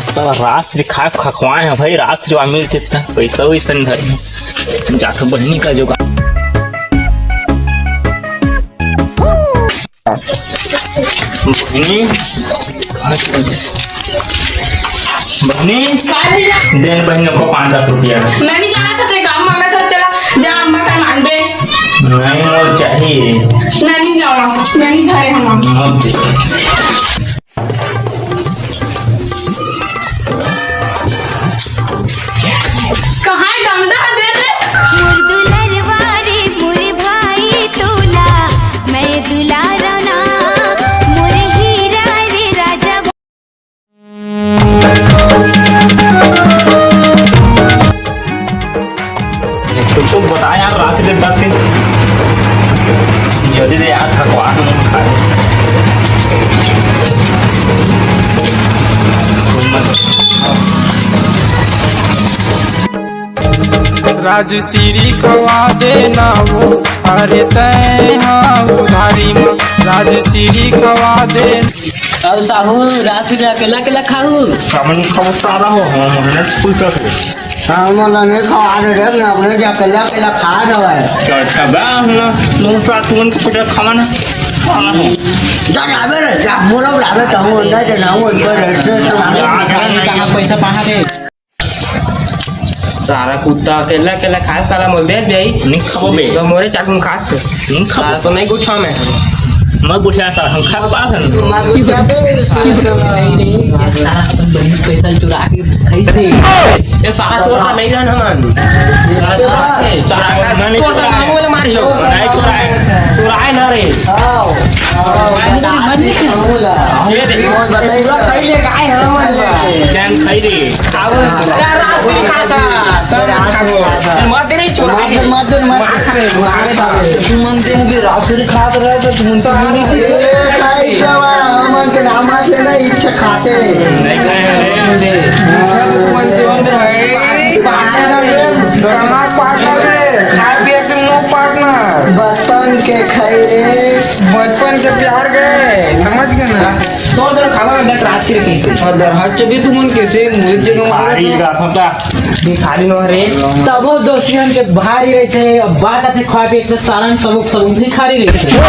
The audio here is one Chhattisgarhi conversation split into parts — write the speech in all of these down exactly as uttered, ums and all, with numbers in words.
साला राजश्री खाए खखवाए हैं भाई, राजश्री वा मिल जेता, पैसा वैसा नहीं धरे हैं। जाथो बहिनी का जुगाड़। बहिनी, बहिनी, का भैया? दे बहिनी को पाँच दस रुपया। मैं नहीं जाना था, तेरे काम मांगा था तेरा, जा अम्मा का मांग दे। नहीं, वो चाहिए। मैं नहीं जाऊँ, मैं नहीं घरे हम। मत दे। कहाँ है डंडा? दे दे। मोर दुलरवा रे मोर भाई तोला, मैं दुलारना, मोर हीरा रे राजा। तो, तो बता यार, राशि दे दस के। जल्दी दे यार, थकवा के मुंह खा रहे। राजश्री खवा देना वो, अरे तैं हाँ उधारी में, राजश्री खवा दे। अब साहू, राजश्री अकेला अकेला खाहू? सामने खाओ तारा हो, हम हमने कुल कर दो। हाँ, हमन ला नहीं खवा दे रे, मैं अपने जा अकेला अकेला खा रहा है। तो अच्छा बा, हम लोग तुम साथ तुम को पटा खावा ना, खावा ना। जा लावे रे, जा बोलो लावे, तो हम अंदर के ना, वो अंदर रेस्टोरेंट से लावे। कहाँ पैसा कहाँ दे? सारा कुत्ता अकेला अकेला खाए, साला मोल दे जाई। नहीं खाबो बे। तो मोरे चाकू में खास। नहीं खाबो। साला तो नहीं कुछ मैं। मत पूछा साला, हम खा पास हैं। मार के क्या बे? नहीं, नहीं, ये साला अपन बहिनी पैसा चुरा के खाई से। ये साला तोर का नहीं जान हमन। साला मैं नहीं तोर का चुराए। नाम वाला मार लो। नहीं चुराए। चुराए ना रे। आओ। ये देख। पूरा खाई ले, काय है हमन? गैंग खाई रे। खाओ। यार, राजश्री खाता। सब खाओ। मत रे, छोरा। मत, मत, मत। मार खा रे, मार खा रे। तू मनते हैं भी राजश्री खात रहे तो तू मनते नहीं थी। ए, खाई सवा, हमन के नाम से ना इच्छा खाते। नहीं खाए रे। हाँ। तमाक पार्टनर रे, खाए पिए के नो पार्टनर। बचपन के खाई रे। बचपन के प्यार गए, समझ गए ना? तोर दर खावा में दर रात के पीछे। और दर हट चबी तुमन कैसे मुझे जगह भारी का पता। भिखारी नो रे। तबो दोस्तियन के भारी रहते हैं। अब बात आते खाए पिए के सालन सबक सबक भिखारी रहते हैं।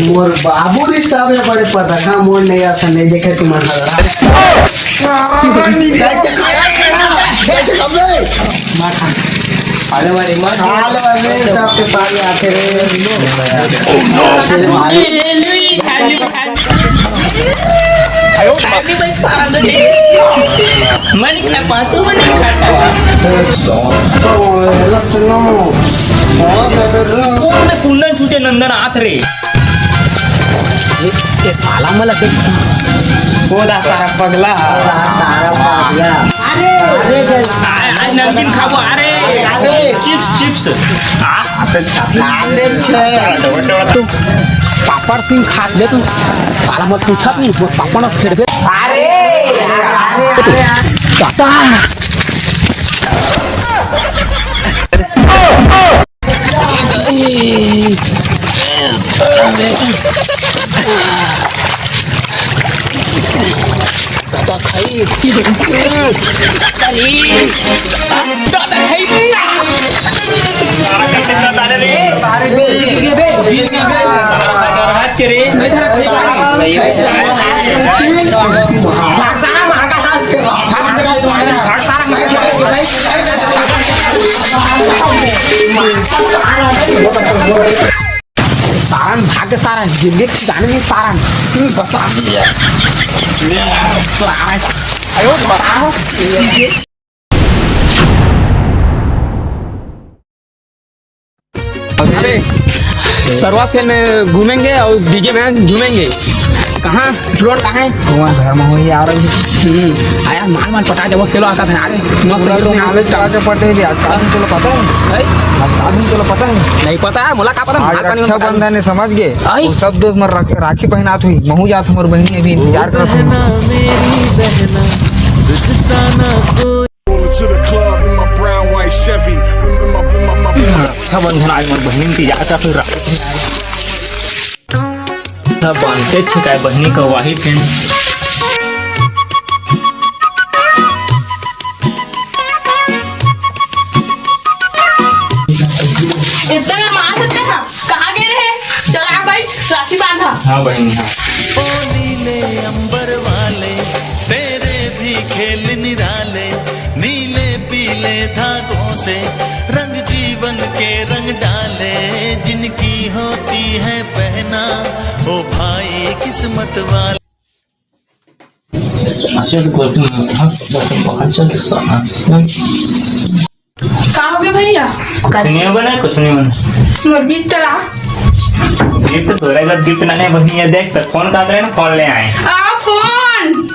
मोर बाबू रे, सब ले बड़े पता का मोर नहीं आता, नहीं देखे तुमन हलरा। अरे मारे मत। हाल वाले सबके पानी आते रहे। मन खा पातू, मन खा पावा। तो हेलो, चलो। बहुत ज्यादा रो। कौन में कुंदन छूटे नंदन आत रे? ए, ए साला मला देख। ओ दा सारा पगला। ओ दा सारा पगला। अरे, अरे, आज, आज नमकीन खाबो, अरे। अरे। Chips, chips. आ, तो छापा। अरे, छे। तो पापड़ सिंह खा ले तो। साला मत पूछत नहीं, वो पापड़ फेर दे। अरे, अरे, अरे। काका। सारन भाग, सारन जिंदगी ठिकाने नहीं, सारन। तू बता दिया। सारन। आयो, बता। अरे, सरवा खेल में घूमेंगे और डीजे में झूमेंगे। कहाँ? ड्रोन कहाँ है? कौन घर में हो यार? हम्म, आया माल माल पटा दे, बस खेलो आता था यार। मस्त पूरा एकदम तो माल पटा के पटे भी, आज का दिन चलो पता है? है? आज का दिन चलो पता है? नहीं पता यार, मुला का पता, आज माल पानी में पटा दे। रक्षाबंधन है, समझ गए? आई? वो सब दोस्त मर राख-, राखी पहनात हुई, महू जात हमर बहिनी अभी इंतजार करत हुई। Rolling to the club in my brown white Chevy. In my, in my, my, in my Rakshabandhan आज मोर बहिनी इंतजार करत हुई, राखी पहनाए। सब बनते छे काय बहिनी का वाही फेन। कहाँ गए रहे? चल आ बैठ, राखी बांधा। हाँ बहनी, हाँ। ओ नीले अंबर वाले, तेरे भी खेल निराले, नीले पीले धागों से रंग जीवन के रंग डाले, जिनकी होती है पहना, ओ भाई किस्मत वाले। अच्छा, तो बोलते हैं, हाँ, बोलते हैं, बहुत अच्छा, तो सा-, हाँ। का हो गया भैया? कुछ नहीं बना, कुछ नहीं बना। मोर गिफ्ट ला। गिफ्ट तोरे घर गिफ्ट ना नहीं बनी है, देख तो फोन का करे ना, फोन ले आए। आ फोन।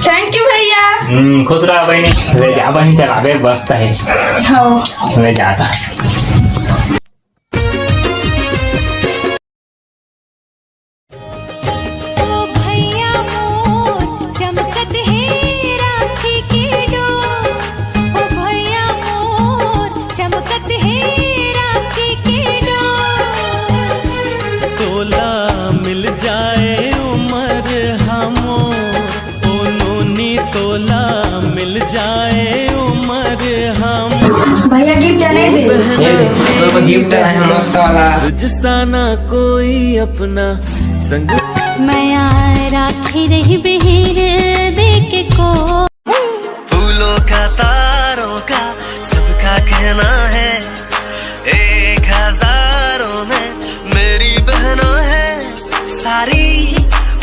थैंक यू भैया। हम्म, खुश रहा बहनी। ले जा बहनी, चलावे बस है। हाँ। ले जाता। ओ भैया मोर चमकत हे राखी के डोर, ओ भैया मोर चमकत हे राखी के डोर। तोला मिल जाए उमर हमो, ओ नोनी तोला मिल जाए उमर हम। भैया गिफ्ट नहीं दे। ये देख, तोर बर गिफ्ट आए हे मस्त वाला। तुझसा ना कोई अपना संग। मैं आ राखी रही बिहीर देके को। फूलों का तारों का सबका कहना है, एक हजारों में मेरी बहना है, सारी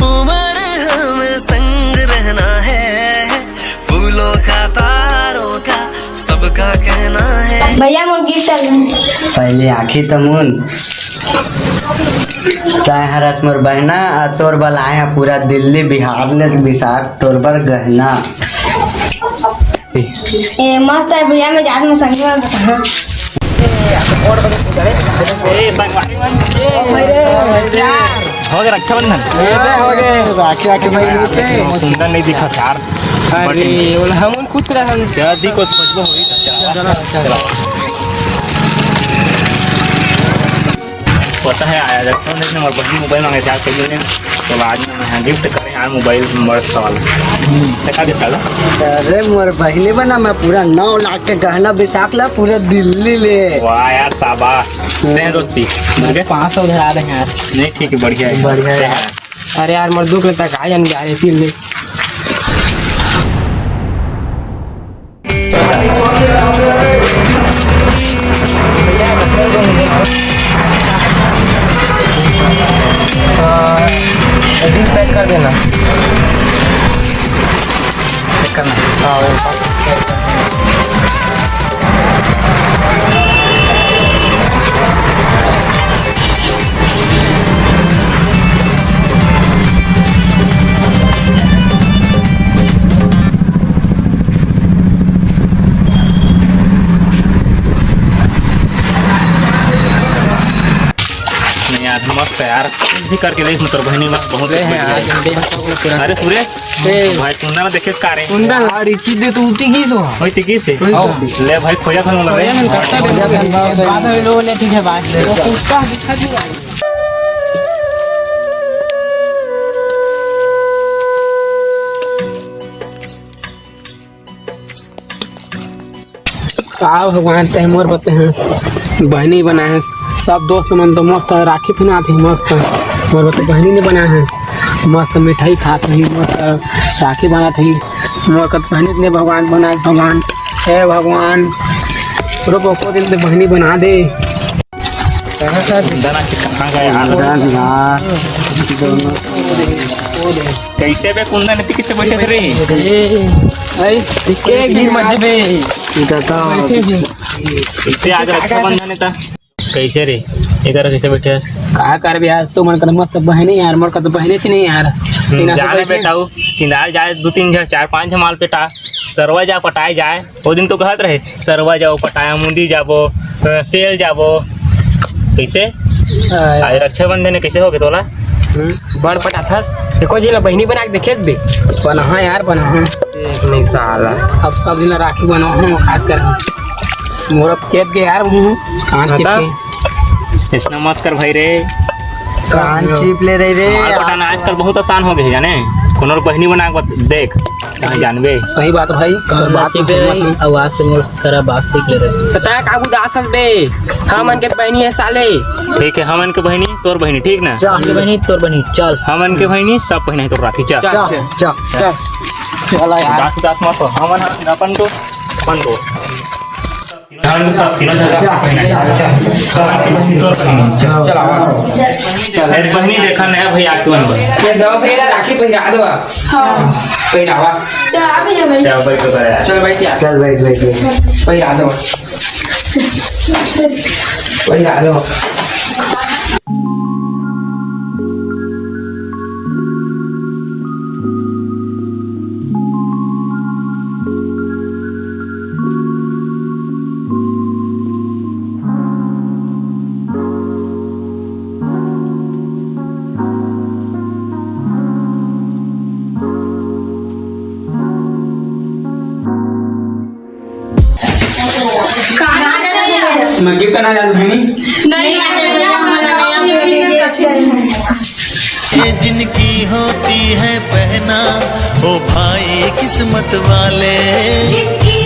उम्र हम संग रहना है। फूलों का तारों का सबका कहना है। भैया मोर गिफ्ट आ गए। पहले आखी तमुन। तैं हरत मोर बहना, आ तोर बर लाए हंव पूरा दिल्ली बिहार ले बिसाख तोर बर गहना। ए मस्त है भैया, मैं जात में संगी में। ए संगवारी मन, हो गया रक्षाबंधन। ए, हो गया। राखी आके भाई नहीं से। सुंदर नहीं दिखा यार। अरे, ओला हमन खुद करा हम। जल्दी को खोजबो होई। चला, चला। पता है, आया जब फोन देखने और बहन मोबाइल मांगे, चार सौ गिफ्ट करे यार, मोबाइल मस्त वाला। देखा दे साला। अरे मोर बहिनी बना, मैं पूरा नौ लाख के गहना बिसात ला पूरा दिल्ली ले। वाह यार, शाबाश। हम्म। दे दोस्ती। मुर्गेश? पाँच सौ धरा दे यार। नहीं, ठीक है, बढ़िया है। बढ़िया है। दे यार। अरे यार, मोर दुख लगता है, कहाँ जाने जा रहे हैं, दिल्ली। पैक कर देना। पैक करना। हाँ, वही। नहीं यार, मस्त है यार, कुछ भी करके देख, मतलब बहनी बात बहुत बढ़िया है। अरे सुरेश, ए। भाई कुंदन देखे का रे? कुंदन। यार, ई चीज दे तो उती की सो। ओई ती की से? ले भाई, खोजा था ना रे। खोजा था ना। बाद में लो, ले, ठीक है, बात ले। का भगवान, तैं मोर बर तैं बहिनी बनाए हे। सब दोस्त मन तो मस्त राखी पहनात हे, मस्त मोर बर तैं बहिनी ने बनाए हे। मस्त मिठाई खात हे, मस्त राखी बनात हे। मोर कत बहिनी ने भगवान बनाए, भगवान, हे भगवान, रुको को दिन तैं बहिनी बना दे। कुंदन आखिर कहाँ गया? कुंदन यार, दोनों। कैसे बे कुंदन, इतनी किससे बैठे थे रे? ए, आई, के गिर मत बे। इधर तो। इतने आज रक्षाबंधन है ता। कैसे रे? इधर कैसे बैठे हस? का करबे यार, तू मन कर मस्त बहनी यार, मोर का तो बहनी थी नहीं यार। हम्म, इना जाने बैठे। बेटा, वो किनारे जाए, दो तीन झन, चार पांच झन माल पेटा, सरवा जा पटाए जाए। वो दिन तो कहत रहे, सरवा जाओ, पटाया मुंदी जाबो, अ, सेल जाबो। कैसे? हाँ यार। आज रक्षाबंधन है, कैसे हो गए तोला? हम्म, बड़ पटाथस। देखो जी, ला बहिनी बना के देखे बे। बना हाँ यार, बना हाँ। एक नहीं साला। अब सब दिन राखी बनाओ, हम खात कर। मोर अब चेत गए यार, हूँ। कान हाँ चेत ता? गए। ऐसना मत कर भाई रे। कान चीप ले रहे रे। माल पटाना आजकल बहुत आसान हो गए, जाने? कोनो बहिनी बना के बत-, देख। सही जानबे। सही बात भाई, तोर बात में सहमत हूँ। आवाज से मोर करा बात सीख ले रहे। पता है काकू दास हस बे, हमन के बहिनी है साले। ठीक है, हमन के बहिनी, तोर बहिनी, ठीक ना? चल। हमन के बहिनी, तोर बहिनी, चल। हमन के बहिनी, सब बहिनी है तोर राखी, चल। चल, चल, चल। चल। चल यार। दास, दास मत हो, हमन अपन तो, अपन तो। हमन सब तीनों जगह चल, पहनाए। चल, चल। सब तीनों जगह पहनाए। चल, आवा। चल। अरे बहिनी देखा नया भैया के मन बर। ये दवा भैया राखी पहिरा दवा। हाँ। पहिरावा। चल, आ भैया, बैठ। चल, बैठ के करे यार। चल, बैठ यार। चल, बैठ, बैठ, बैठ। पहिरा दवा। पहिरा दवा। मैं गिफ्ट करना चाहता हूँ, बहनी। नहीं, नहीं, नहीं, नहीं, नहीं, नहीं, नहीं, नहीं, नहीं। ये जिनकी होती है पहना, ओ भाई किस्मत वाले। जिनकी